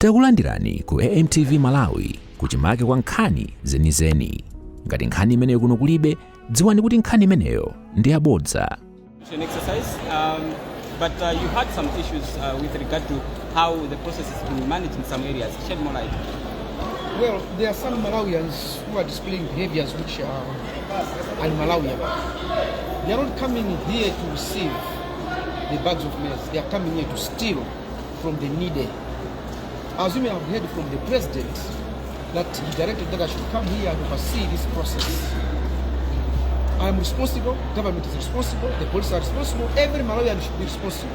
Takulandirani ku AMTV Malawi, kuchimake kwa nkhani zenizeni. Ngati nkhani imeneyo kuno kulibe, dziwani kuti nkhani imeneyo ndi yabodza. An exercise, but you had some issues with regard to how the process is being managed in some areas. Shed more light. Well, there are some Malawians who are displaying behaviors which are un-Malawian. They are not coming here to receive the bags of maize. They are coming here to steal from the needy. As you may have heard from the president, that he directed that I should come here and oversee this process. I am responsible, government is responsible, the police are responsible, every Malawian should be responsible.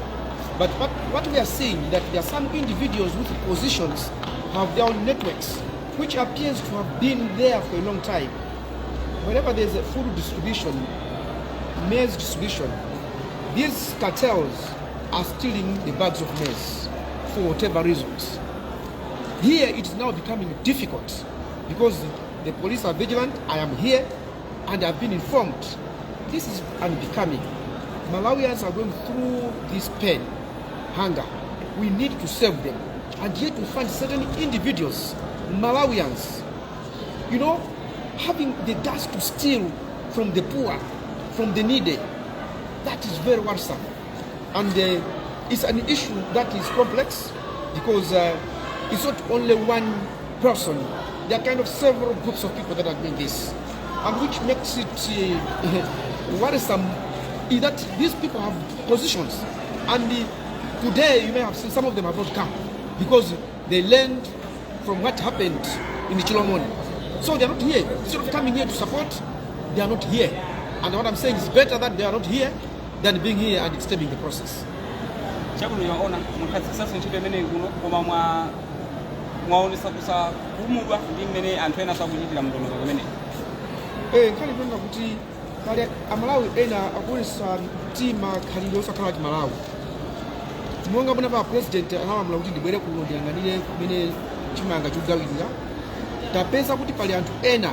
But what we are seeing is that there are some individuals with positions have their own networks, which appears to have been there for a long time. Whenever there's a food distribution, maize distribution, these cartels are stealing the bags of maize for whatever reasons. Here it is now becoming difficult because the police are vigilant. I am here and I've been informed. This is unbecoming. Malawians are going through this pain, hunger. We need to save them. And yet we find certain individuals, Malawians, having the guts to steal from the poor, from the needy. That is very worrisome. And it's an issue that is complex because it's not only one person. There are kind of several groups of people that are doing this. And which makes it worrisome is that these people have positions. And today you may have seen some of them have not come because they learned from what happened in the Chilomoni. So they are not here. Instead of coming here to support, they are not here. And what I'm saying is better that they are not here than being here and disturbing the process. Chabwino, yaona mwakhazikitsanso ntchito imeneyi kuno, koma mwaonesa kusakhumudwa ndi mmene anthu ena sakuchitira mndondomeko imeneyi. Nkhani kunena kuti pali Amalawi ena akuonesa mtima khalidwe osakhala ti Malawi. Monga muna pa president analamula kuti ndibwere kuno ndiyang'anire kumene chimanga chikugawirira, tapeza kuti pali anthu ena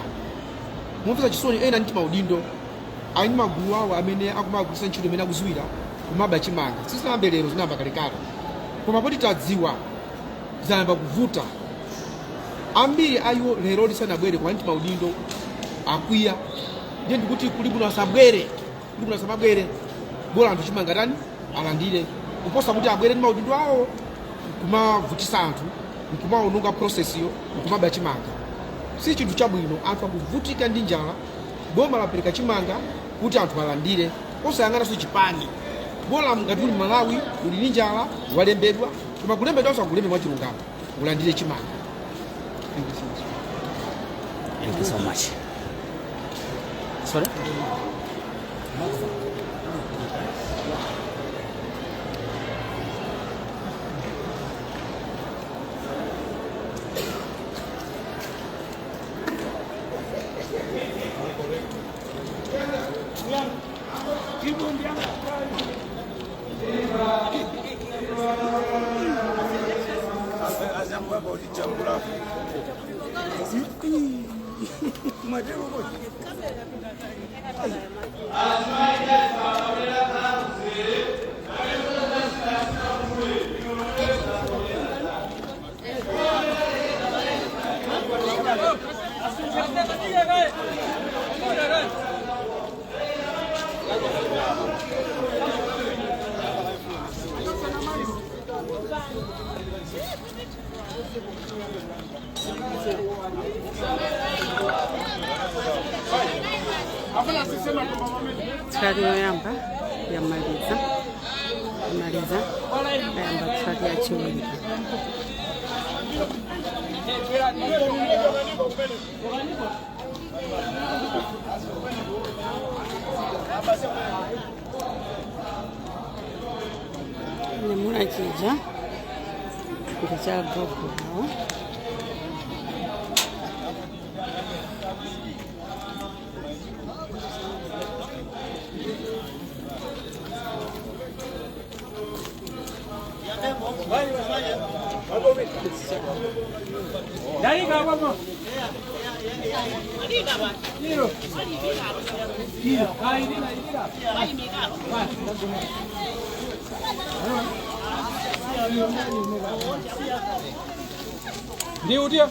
momvetsa chisoni, ena ndi maudindo ali ndi magulu awo amene akumagwiritsa ntchito imene akuziwira kumaba chimanga. Sizinayambe lero, zinayamba kalekale, koma poti tadziwa zayamba kuvuta. Ambiri ayiwo lero lisanabwere koma ndi maudindo akwiya. Ndiye ndikuti kuli bwino asabwere, kuli bwino asamabwere, bola anthu chimanga tani alandire, kuposa kuti abwere ndi maudindo awo kumavutisa anthu, nkumaononga process yo, nkumaba chimanga. Si chinthu chabwino. Anthu akuvutika ndi njala, boma lapereka chimanga kuti anthu alandire, osayang'ananso chipani. Bola ngati uli Malawi, uli ndi njala, walembedwa, koma kulembedwanso akulembe mwachilungamo, ulandire chimanga. Thank you so much. Thank you so much. Sorry? Truck yoyamba yamaliza, yamaliza, ayamba truck yachiwiri. Nyamula chija ndi cha gogo awo. Ndi utiyo?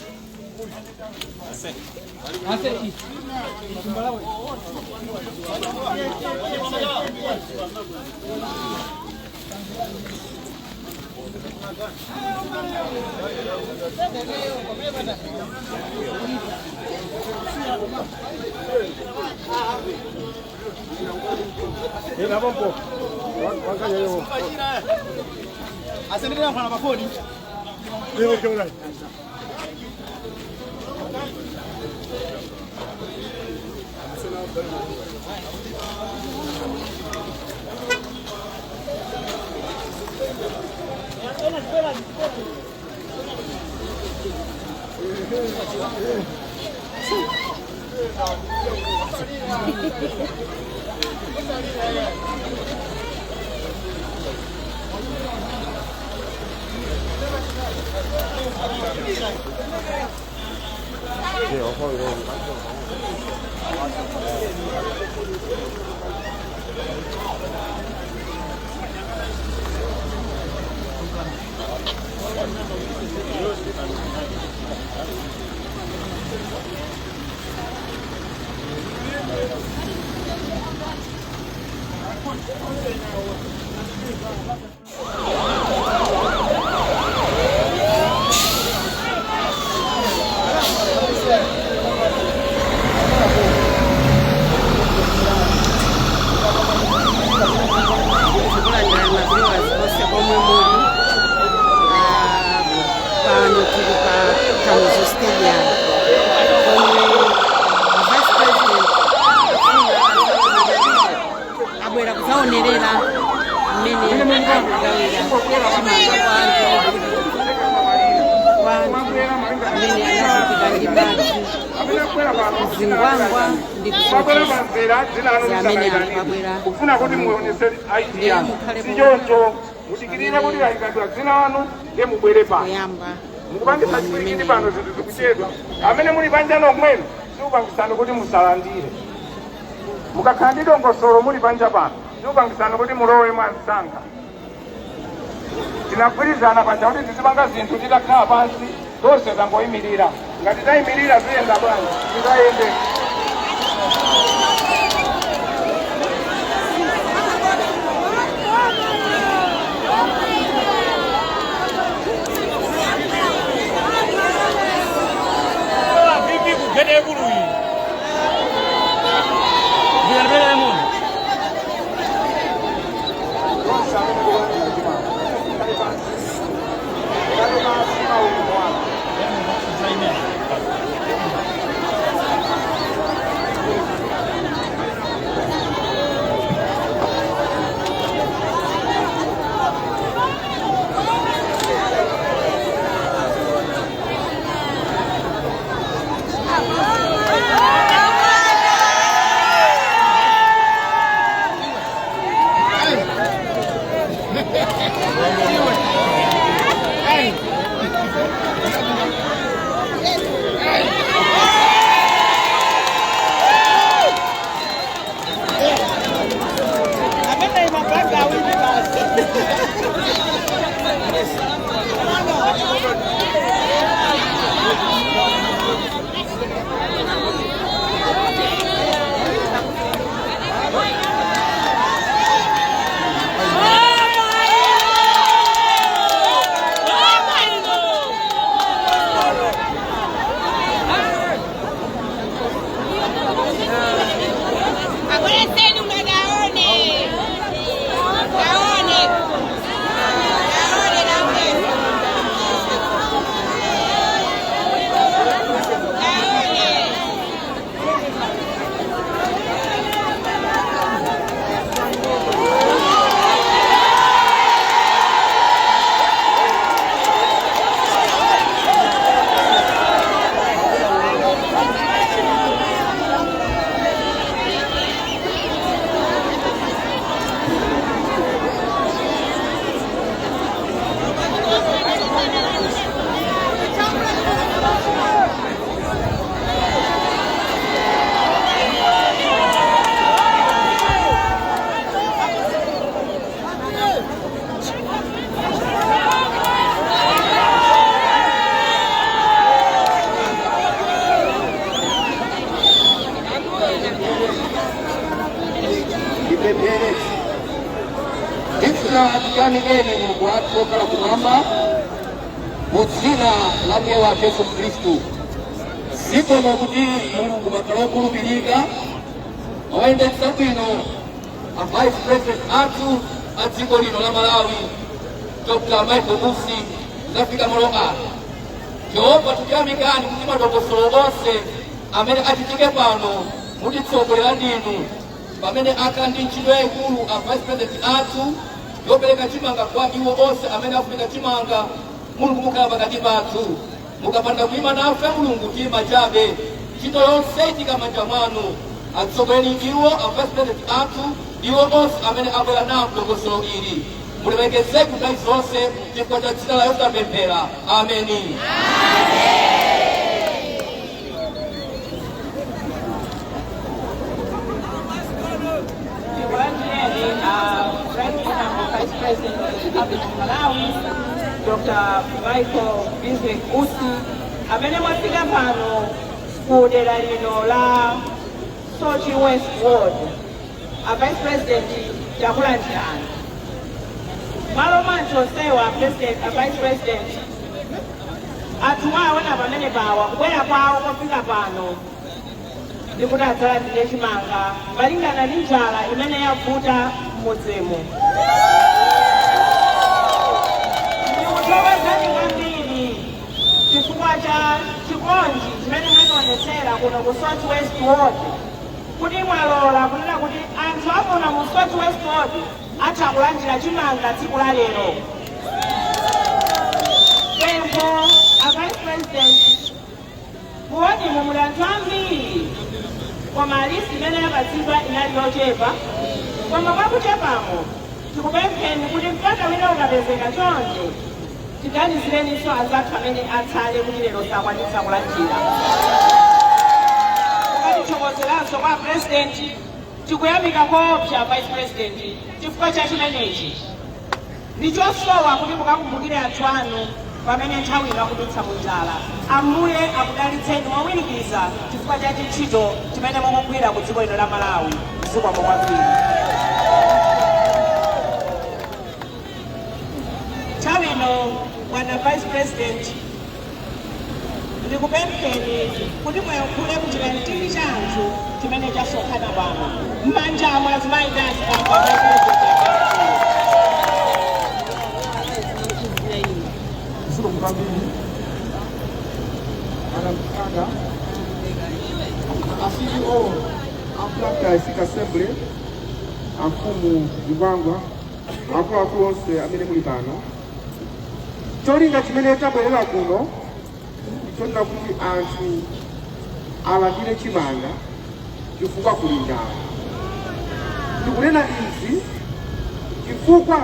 Ase i. Kumbalawe. Tikulandira maviewers onse komwe muli. Ah, pano tili pa Kamuzu Stadium komwe Vice President abwera kudzaonerera mmene akugawira chimanga kwa anthu kwa anthu amene anavutika ndi madzi Zingwangwa ndi Mabwera kusocheza panzira dzina lanu amene anthu lisakayitanidwe abwera kufuna kuti muonese ID Ndiye yanu mukhale sichoncho mudikirire kuti layitanidwa dzina lanu ndiye mubwere pano kuyamba mukupangisa chipwirikiti pano zinthu zikuchedwa amene muli panja nomwenu sikupangisani kuti musalandire mukakhala ndi dongosolo muli panja pano sikupangisani kuti mulowe mwansanga tinagwirizana paja kuti tizipanga zinthu titakhala pansi tonse tangoyimirira ngati tayimirira ziyenda bwanji tizayende. Vipi kugede bulu iyi? Ndiyalipele mono. Yehova, tiyamikeni Mulungu wathu wokhala kumwamba mu dzina la Mbuye wathu Yesu Khristu. Zikomo kuti Mulungu makhala okhulupirika, awayendetsa bwino a Vice President athu a dziko lino la Malawi, Dr Michael Usi, zafika malo ano. Yehova, tikuyamikani kuti madongosolo onse amene achitike pano mutitsogolera ndinu, pamene akhala ndi ntchito yayikulu a Vice President athu yopereka chimanga kwa iwo onse amene afunika chimanga. Mulungu, mukhala pakati pathu. Mukapanda kuyima nafe, Mulungu, tiyima chabe. Ntchito yonse itika m'manja mwanu. Atsogoleri iwo a Vice President athu, iwo onse amene abwera nawo dongosolo ili, mulemekezeke nthawi zonse. Chifukwa cha dzina la Yesu tapemphera, ameni. Tikulandireni Right Honorable Vice President of the Republic of Malawi, Dr. Michael Bizwick Usi, amene mwafika pano ku dera lino la Soche West Ward. A Vice President, takulandirani. Malo manthu onsewa, President, a Vice President, anthu mwaona pamene pawa, kubwera kwawo kofika pano ndikuti adzalandire chimanga malingana ndi njala imene yavuta m'mudzimu. Ndikuthokozani kwambiri chifukwa cha chikondi chimene mwationetsera kuno ku Soche West Ward, kuti mwalola kunena kuti anthu akuno mu Soche West Ward atha kulandira chimanga tsiku la lero. Pempho, a Vice President, muwodimu muli anthu ambiri, koma list imene yapatsidwa inali yochepa. Koma mwakuchepamo, tikupempheni kuti mpata wina ukapezeka, chonde tiganizireninso anzathu amene atsale kuti lero sakwanitsa kulandira. Ukatithokozeranso kwa President. Tikuyamika koopsa, Vice President, chifukwa cha chimenechi. Ndichosowa kuti mukakumbukire anthu anu pamene nthawi ino akudutsa munjala. Ambuye akudalitseni mowirikiza chifukwa cha chintchito chimene mukugwira ku dziko lino la Malawi. Zikomo kwambiri. Nthawi ino, bwana Vice President, ndikupempheni kuti muyankhule kuchikantini cha anthu chimene chasonkhana pano. M'manjamo, azimayi ndi azibambo, a Vice President. Zikomo kwambiri, Madam Mkanda, a CEO a Blantyre District Assembly, amfumu Zingwangwa, akuluakulu onse amene muli pano. Cholinga chimene tabwerera kuno ndichonena kuti anthu alandire chimanga chifukwa kuli njala. Ndikunena izi chifukwa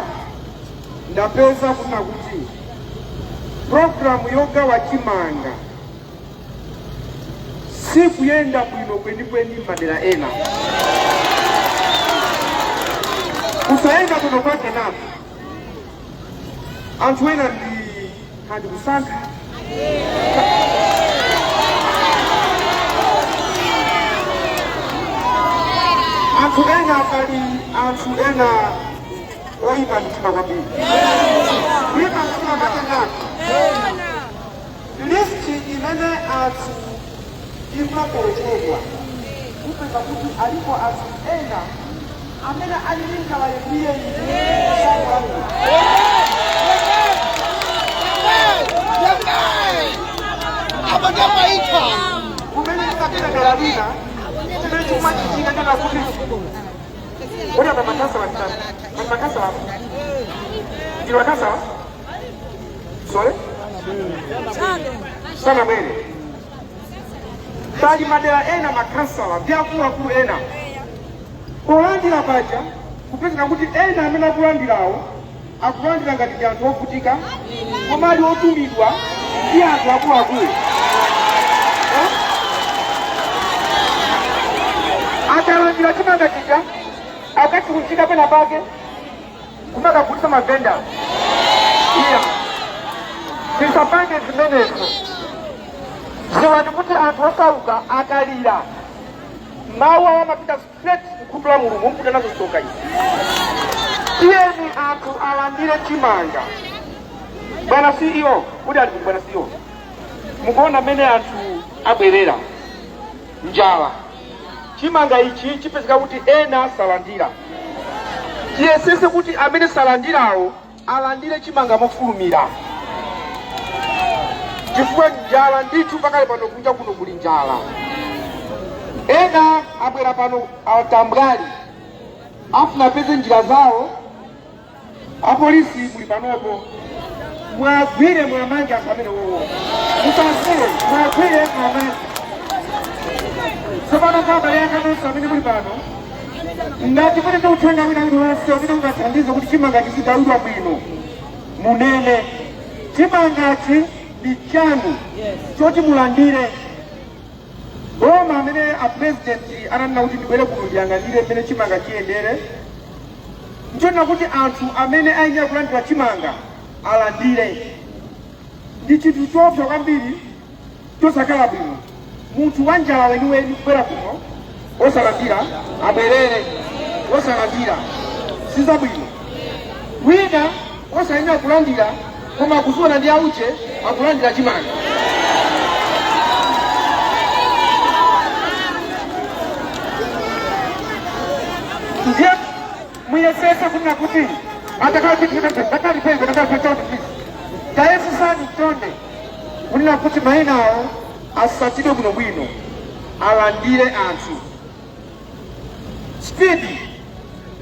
ndapeza kunena kuti programu yogawa chimanga sikuyenda bwino kwenikweni madera ena. Kusayenda bwino kwake nako, anthu ena ndi kandi kusankha. Anthu ena, pali anthu ena oyipa mtima kwambiri. Kuyipa mtima kwake nako, list imene anthu imaperekedwa, kupeza kuti alipo anthu ena amene ali ndi njala yeniyeni, sakulandira. Apa ndiamaitha. Kumene ndikapita dera lina, chimene chikumachitika ndina kuti kodi apa makhansala nditani? Pali makhansala apa? Ndili makhansala? Sorry, sanabwere. Pali madera ena makhansala ndi akuluakulu ena polandira paja, kupezeka kuti ena amene akulandirawo akulandira ngati ndi anthu ovutika, koma ali otumidwa ndi anthu akuluakulu. Eh? Akalandira chimanga chija, akachiunjika pena pake kumakagulitsa mavenda. Iya, tisapange zimenezo. Ziwani kuti anthu osauka akalira, mawu awo amapita straight mkhutu la Mulungu, mputa nazo soka izi. Tiyeni anthu alandire chimanga. Bwana CEO, kuti ali kuti bwana CEO? Mukuona mmene anthu abwerera njala. Chimanga ichi chipezeka kuti ena salandira. Tiyesese kuti amene salandirawo alandire chimanga mofulumira, chifukwa njala ndithu pakale pano kunja kuno kuli njala. Ena abwera pano atambwali, afuna apeze njira zawo. Apolisi muli panopo, mwagwire, mwamange anthu amene wowo, musasiye, mwagwire, mwamange. Tsopano kwa abale anga nonse amene muli pano, ngati muli ndi uthenga wina uliwonse umene ungathandize kuti chimanga chizigawidwa bwino, munene. Chimangachi ndi chanu choti mulandire. Boma amene a President ananena kuti ndibwere kuno ndiyang'anire mmene chimanga chiyendere, nchonena kuti anthu amene ayenera kulandira chimanga alandire. Ndi chinthu choopsa kwambiri, chosakhala bwino, munthu wa njala weniweni kubwera kuno osalandira, abwerere osalandira, sizabwino. Wina osayenera kulandira koma akuziona ndi auje akulandira chimanga. Ndiye muyesese kunena kuti atakali, tayesesani chonde kunena kuti mayina awo asatidwe bwinobwino, alandire anthu. Speed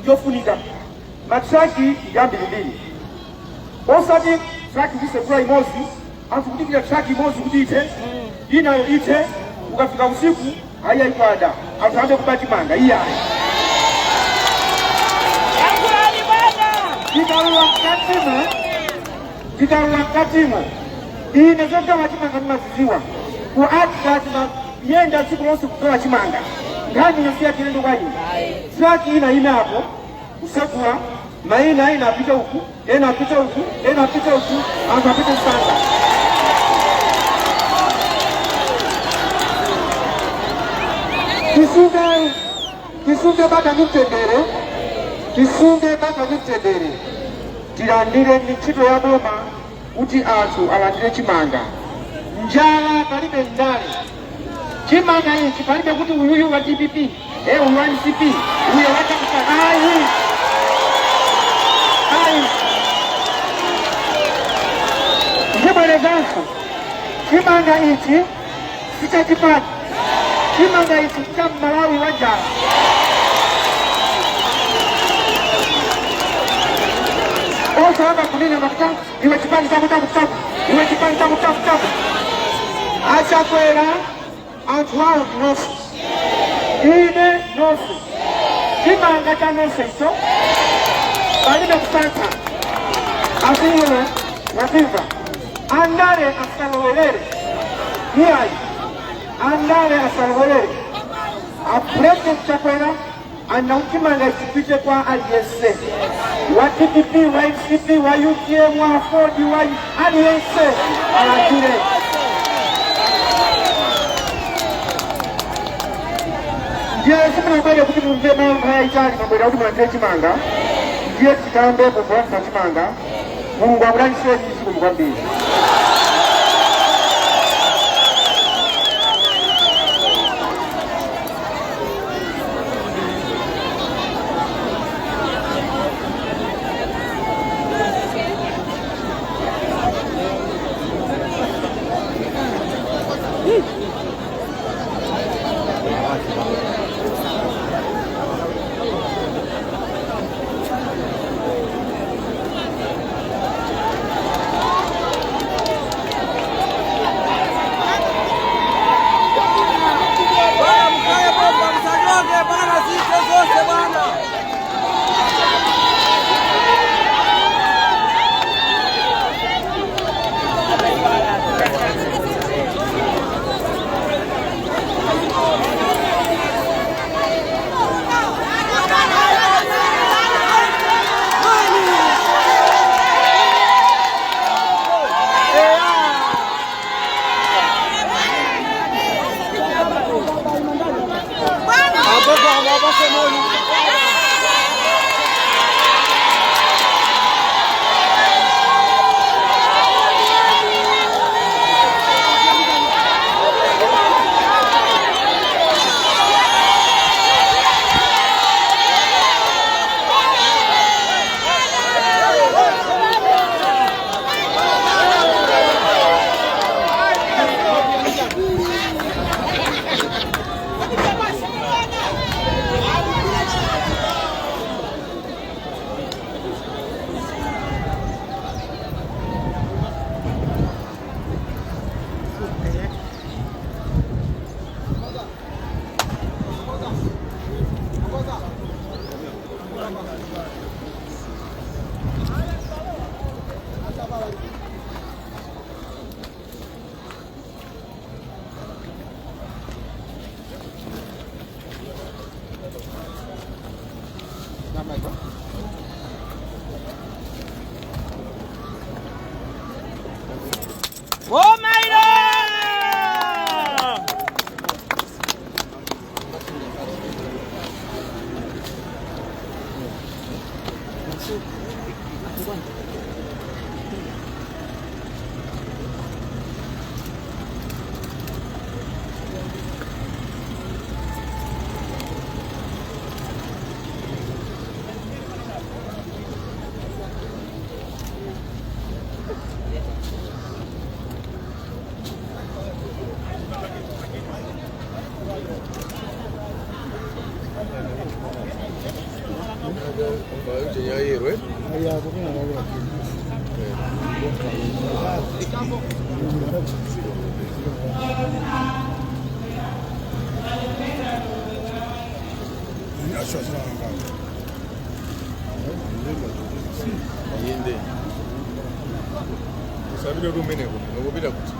ndiyofunika. Matraki ndi ambirimbiri, osati traki kusekula imodzi, anthu kudikira traki imodzi kuti ithe, inayo ithe, ukafika usiku ayi ayikwada, anthu ambe kuba chimanga, iyayi. Yankhulani bwana. Tikalowa mkatimo, tikalowa mkatimo, ine zogawa chimanga ndimaziziwa. Ku ADRA timayenda tsiku lonse kugawa chimanga, nkhani yosiya chilendo kwa ine. Traki ina inapo kusekula mayina, ina apite uku, ena apite uku, ena apite uku, anthu apite msanga. Tisunge, tisunge bata ndi mtendere, tisunge bata ndi mtendere, tilandire. Ndi ntchito ya boma kuti anthu alandire chimanga. Njala palibe ndale. Chimanga ichi palibe kuti uyuyu wa DPP, uyu wa MCP, uyo wa Chakusa, ayi, ayi. Ndibwerezanso, chimanga ichi sichachipani, chimanga ichi cha Malawi wa njala. Osayamba kunena makuta iwe chipani chako chako chako, iwe chipani chako chako chako. Achakwera anthu awo ndi nonse, ine nonse, chimanga cha nonse icho, palibe kusankha. Asiiwe watimva, andale asalowelere, iyayi, andale asalowelere. A President Chakwera anauchimanga chipite kwa aliyense, wa DPP, wa MCP, wa UTM, wa AFORD, wa aliyense alandire. Ndiye simunabwere kuti mumve mawu nthawi yayitali, mwabwera kuti mulandire chimanga. Ndiye tikambepo kulandira chimanga. Mulungu akudalitseni, zikomo kwambiri. Usabile rumeneko nokupita kuti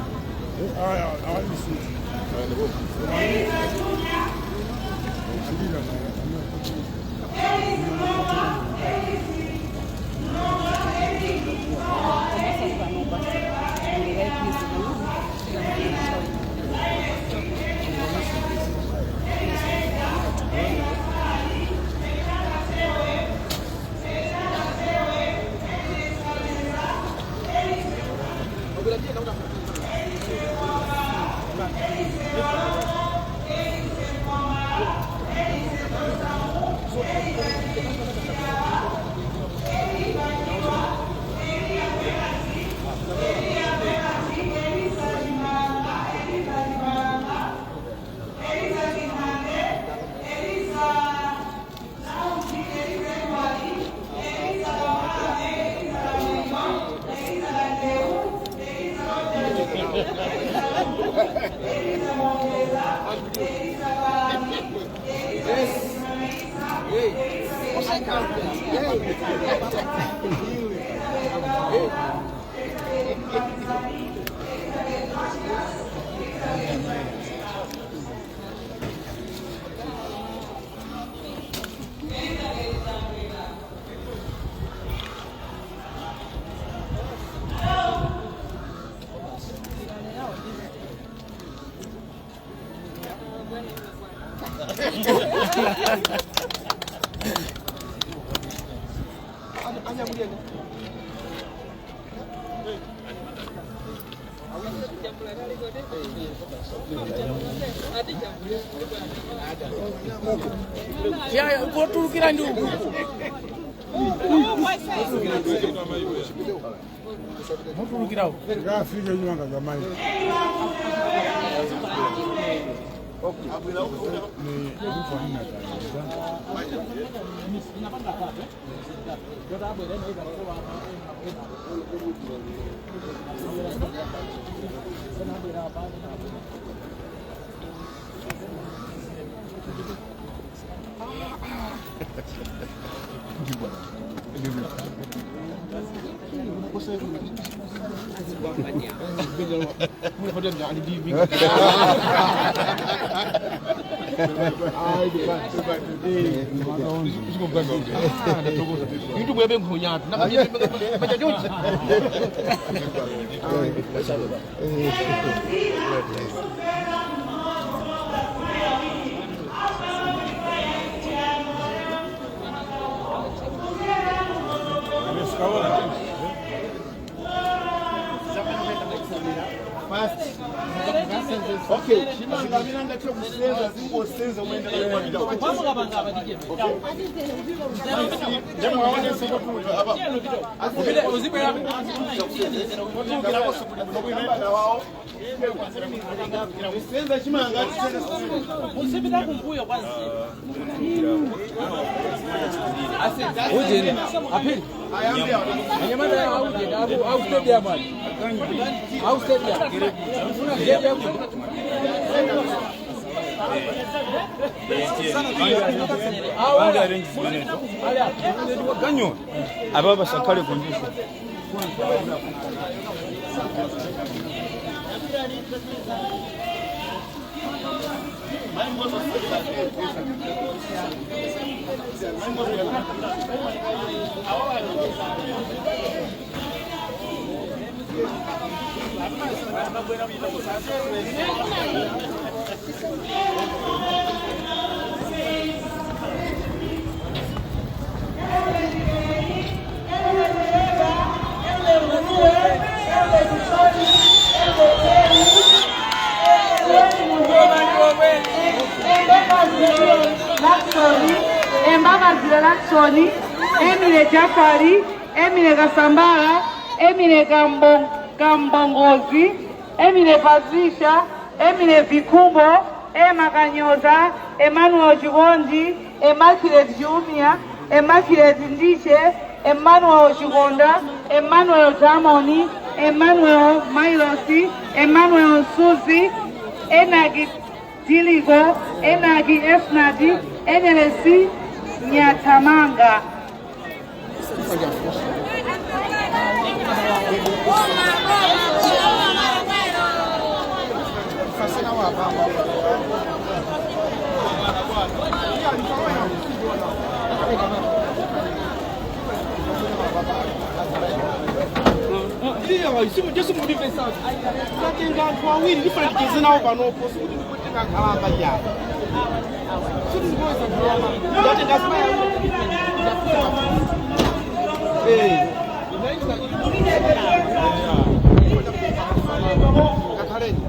Kotulukira ndi uku. Mutulukira uku. Ngafike nyanga zamai. Ni kufanana tani. YouTube yabe nkhunyatu nakabajajoji. Okay, chimanga mina ngathe kusenza zingosenza kusenza chimanga. Usipita kumbuyo kwanza. Uje apili. Anyamata auje au stadium ali. Au stadium. Stadium. Ganyo ababa sakale condition. Embabazile Laksoni, Emile Jafari, Emile Kasambara, Emile Kambongozi, Emile Patricia, Emile Vikumbo, Emma Kanyoza, Emmanuel Chigondi, Immaculate Jumia, Immaculate Ndiche, Emmanuel Chigonda, Emmanuel Jamoni, Emmanuel Mailosi, Emmanuel Susi, Enagi Diligo, Enagi Esnadi, NLC Nyatamanga. Tatenga anthu awiri ndifanikize nawo panopo sikuti ndikutenga nkhalamba ya sikuti ndikuweza nkhalamba ndatenga kakhaleni.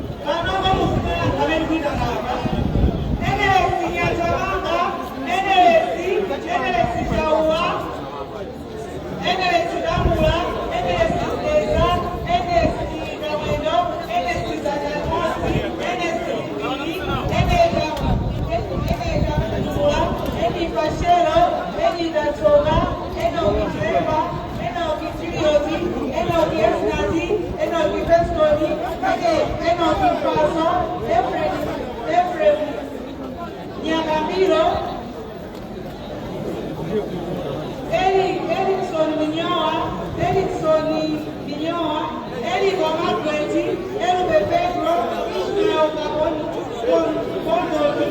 Erickson Minyoa, Erickson Minyoa, Eric Omakweti, Erube Pedro, Ishmael Kondoni,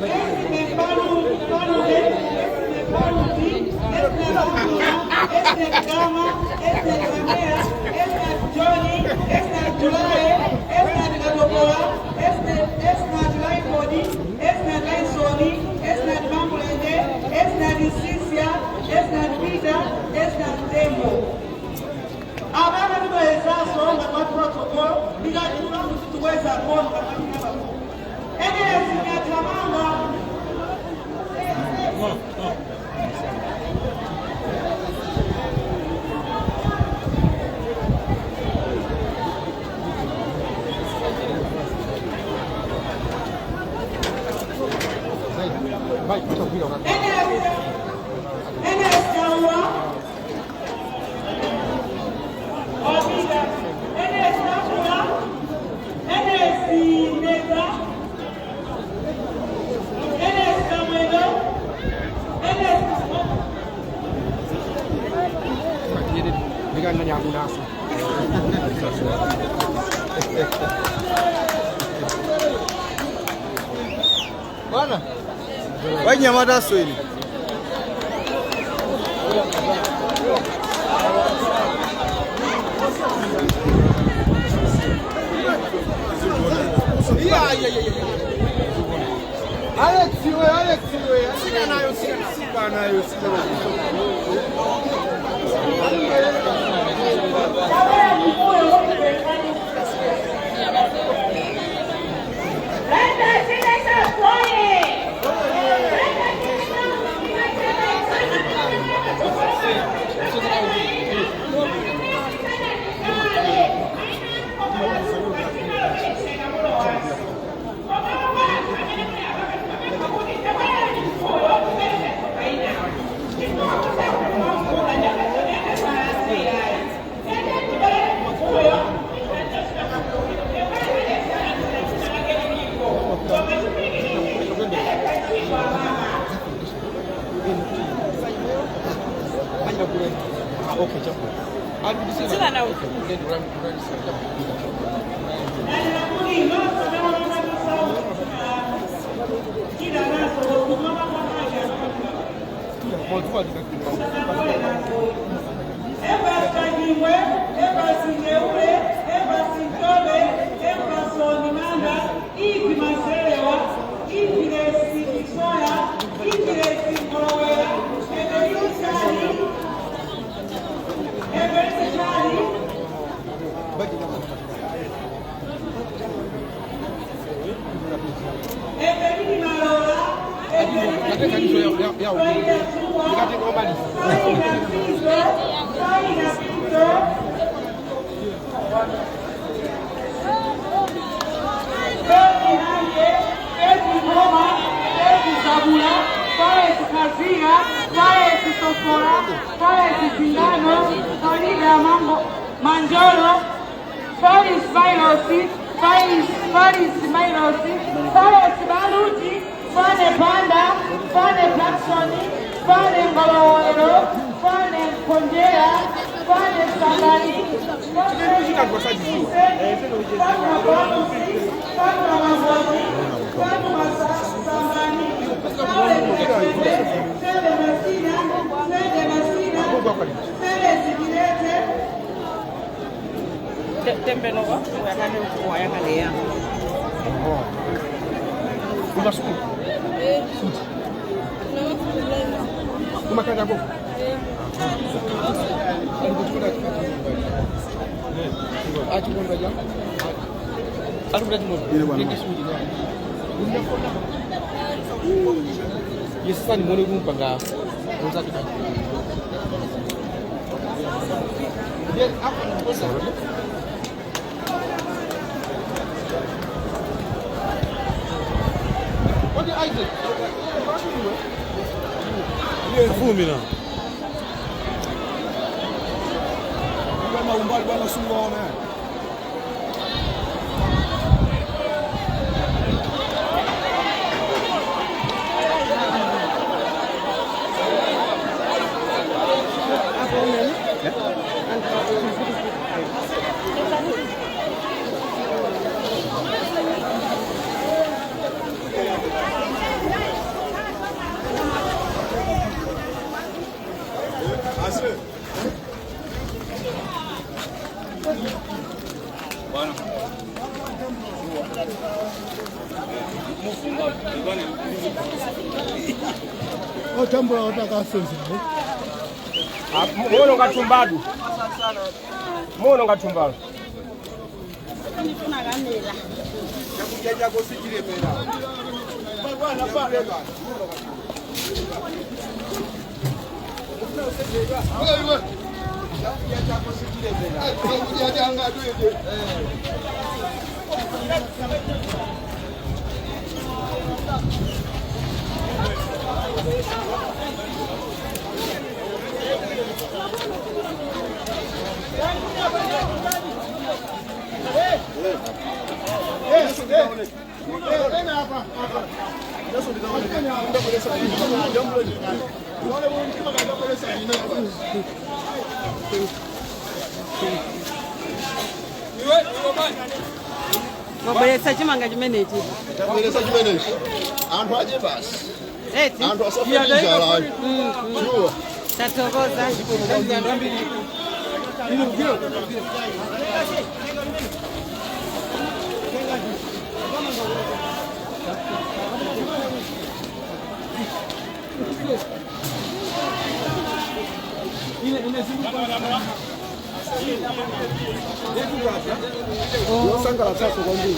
Esme Panude, Esme Panuti, Esme Bamula, Esme Gama, Esme Samea, Esme Johnny, Esme Julae, Esme Kadokola, Esme Julaipodi, Esme Laisoni, Esme Bambulende, Esme Sisia, Esme Peter, Esme Tembo. Abana ndibwerezaso nga kwa protocol ndikachula kuti tikweza kono kapamina Enes Nyatamanga. Enes Kawa, Obida, Enes Nakula, Enes Meza, Enes Kamwendo, Enes Ndikang'anyakunaso. Bwana wanyamata sweli. Yeah. Alex, we, Alex, we. Sika nayo, sika nayo, sika nayo. Okay, chapo. Evas Kanyimwe, Evas Ngeule, Evas Ntobe, Evas Onimanda, Ivi Maselewa, Ivilesi Isoya, Ivilesi Ngolowela, Evelyn Chali, Evelyn Chali, Evelyn Malola, Evelyn Faida Zuwa, Faida Fizo, Faida Pito, Beti Hange, Beti Ngoma, Beti Zabula, Fares Kazia, Fares Sofola, Fares Singano, Farida Mambo, Manjolo, Faris Mairosi, Faris, Faris Mairosi, Faris Baluti, Fane Panda, Fane Blacksoni, Fane Ngolowero, Fane Kondea, Fane Sangani, Fane Fane Baluti, Fane Mangoni, Fane Sangani, Fane Masina, Fane Masina, Fane Sigirete. Tembenuka uyang'ane wayang'ane ya. Umasukulu. Suti. Umakanda ko. Yes, ni mwone kumpanga. What did Isaac? Fumi na. Bwana umbali bwana sungaona. Otambula otakasenza. Muno ngatumbadu. Muno ngatumbadu. Wabweretsa chimanga chimenechi. Tabweretsa chimenechi. Anthu aje basi. Eti. Anthu asafe ndi njala. Sure. Tathokoza. Yosangalatsaso kwambiri.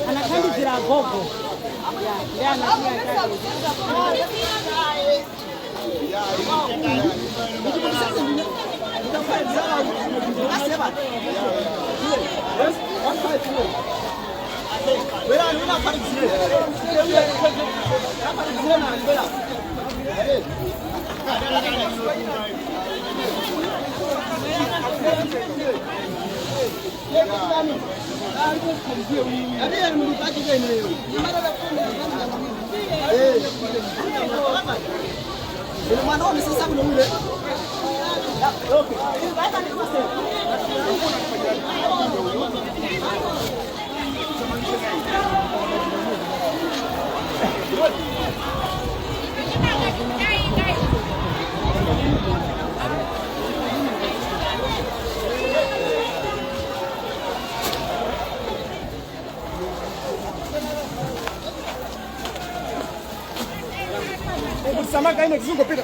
Anakhandizira gogo. Samaka ine kizungopita.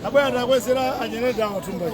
Abwana akwezera anyereda watumba.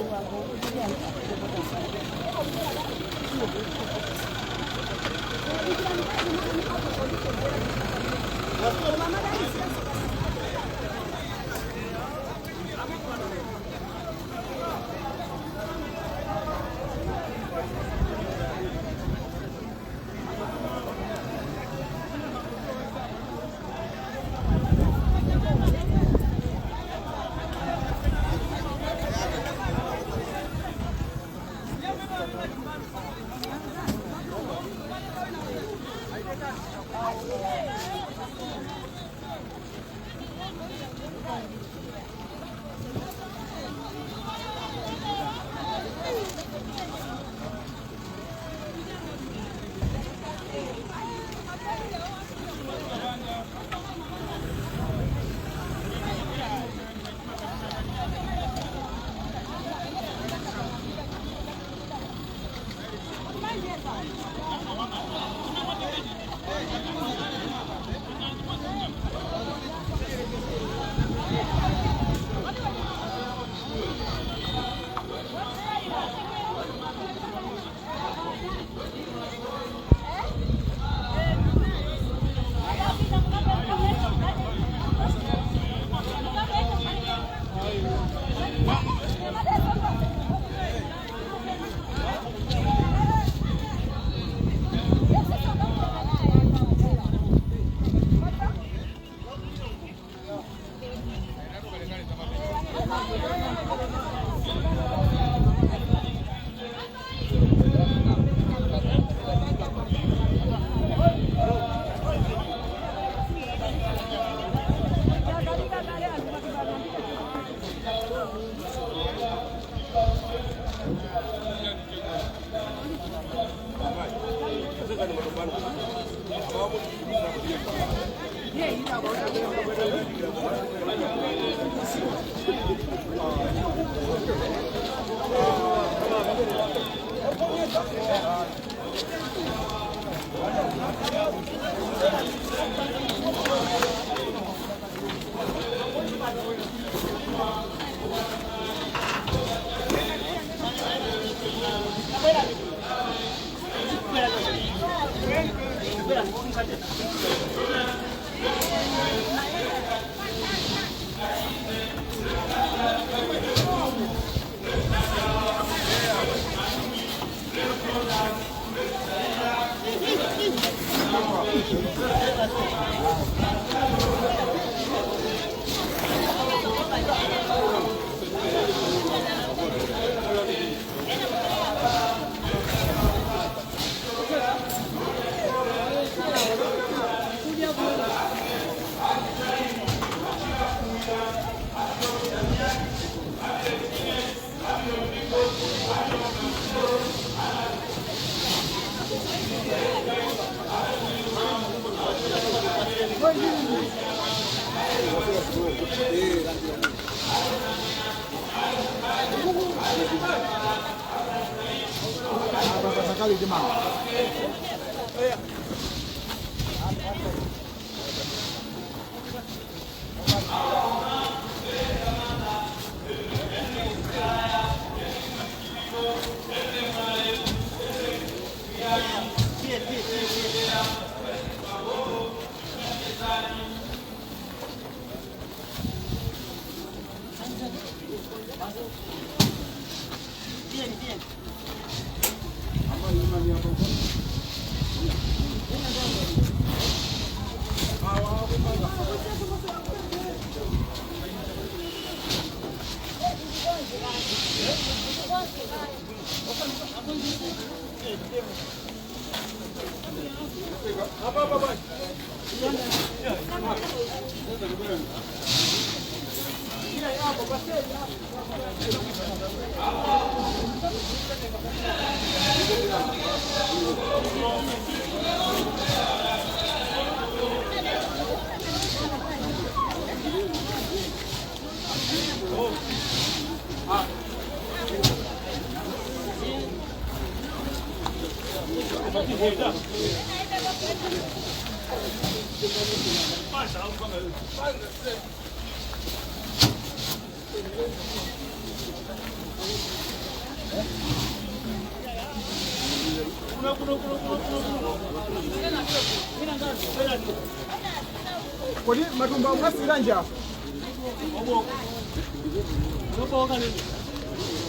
Kodi matumba mwasira njaa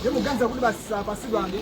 ndimuganiza kuti basi apasidwa ndi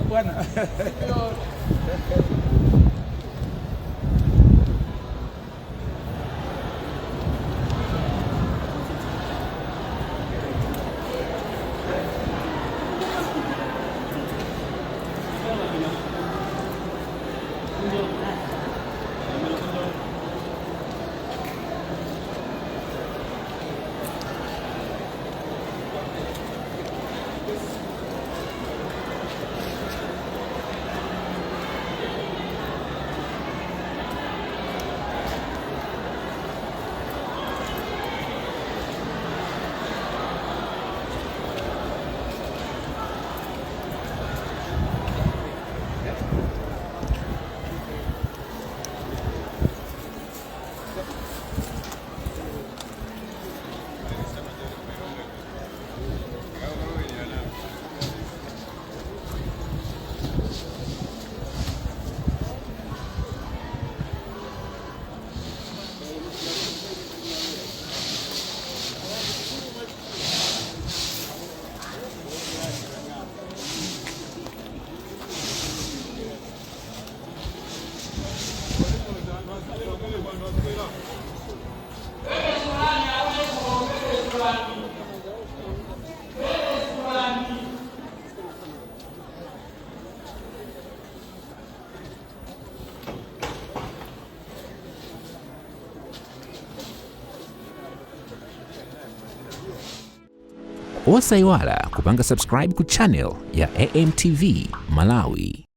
Bwana. Osayiwala kupanga subscribe ku channel ya AMTV Malawi.